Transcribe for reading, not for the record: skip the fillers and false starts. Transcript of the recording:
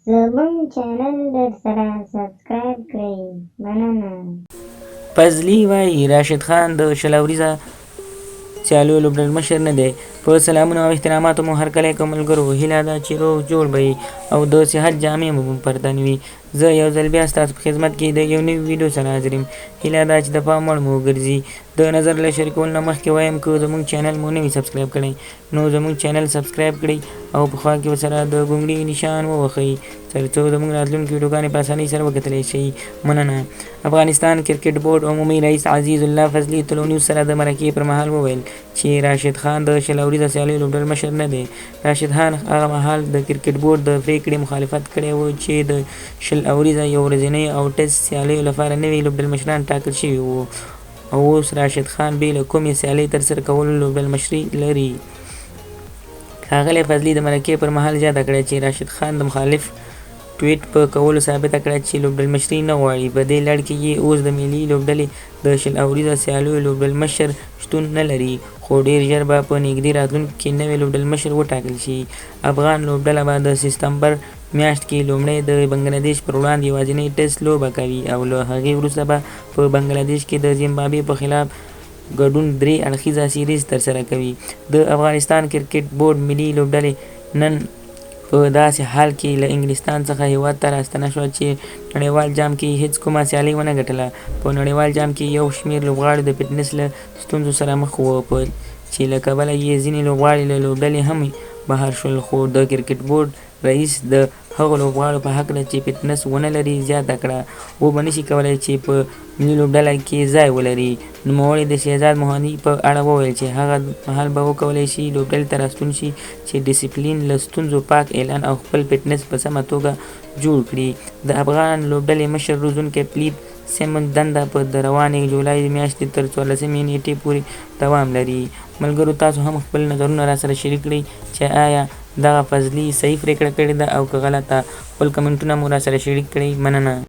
زمونږ چینل درسره سبسکرایب کړئ مننه. فضلي وايي، راشد خان د 20 اوریزه سیالیو لوبډلمشر نه دی. په سلامونو او احتراماتو مو هرکلی کوم ملګرو، هیله ده چې روغ جوړ به یئ او د صحت جامې مو پر تن وي. زه یو ځل بیا ستاسو په خدمت کې د یو نوي ویډیو سره حاضر یم. هیله ده چې د پام وړ مو وګرځي. د نظر له شریکولو نه مخکې وایم که زموږ چینل مو نه وي سبسکرایب کړی نو زموږ چینل سبسکرایب کړئ او په خوا کې ورسره د ګونګړي نشان ووهئ ترڅو زموږ راتلونکي ویډیوګانې په اسانۍ سره وکتلی شئ. مننه. افغانستان کرکټ بورډ عمومي رئیس عزیز الله فضلي طلوع نیوز سره د مرکې پر مهال وویل چې راشد خان د 20 اوریزه سیالیو لوبډلمشر نه دی. راشد خان هغه مهال د کرکټ بورډ د پرېکړې مخالفت کړی و چې د 20 اوریزه، یو ورځنیو او ټېسټ سیالیو لپاره نوي لوبډلمشران ټاکل شوي وو او اوس راشد خان بې له کومې سیالۍ ترسره کولو لوبډلمشري لري. ښاغلی فضلي د مرکې پر مهال زیاته کړه چې راشد خان د مخالف ټویټ په کولو ثابته کړه چې لوبډلمشري نه غواړي، په دې لړ کې یې اوس د ملي لوبډلې د 20 اوریزه سیالیو لوبډلمشر شتون نه لري، خو ډېر ژر به په نږدې راتلونکي کې نوی لوبډلمشر وټاکل شي. افغان لوبډله به د سپتمبر میاشت کې لومړی د بنګله دېش پر وړاندې یوازینۍ ټېسټ لوبه کوي او له هغې وروسته به په بنګله دېش کې د زیمبابوې په خلاف ګډون درې اړخیزه سیریز ترسره کوي. د افغانستان کرکټ بورډ ملي لوبډلې نن په داسې حال کې له انګلستان څخه هېواد ته راستنه شوه چې نړیوال جام کې یې هېڅ کومه سیالي ونه ګټله. په نړیوال جام کې یو شمېر لوبغاړي د فټنس له ستونزو سره مخ وو چې له کبله یې ځینې لوبغاړي له لوبډلې هم بهر شول، خو د کرکټ بورډ رئیس د هغو لوبغاړو په هکله چې فټنس ونه لري زیاته کړه، و به نشي کولای چې په ملي لوبډله کې ځای ولري. نوموړي د شهزاد محمدي په اړه وویل چې هغه مهال به وکولای شي لوبډلې ته راستون شي چې ډسپلین له ستونزو پاک اعلان او خپل فټنس په سمه توګه جوړ کړي. د افغان لوبډلې مشر روزونکی فلیپ سیمونز دنده په د روانې جولای میاشتې تر 14مې نیټې پورې دوام لري. ملګرو تاسو هم خپل نظرونه راسره شریک کړئ چې آیا دغه فضلي صحیح پریکړه کړې ده او که غلطه؟ خپل کمنټونه مو راسره شریک کړئ. مننه.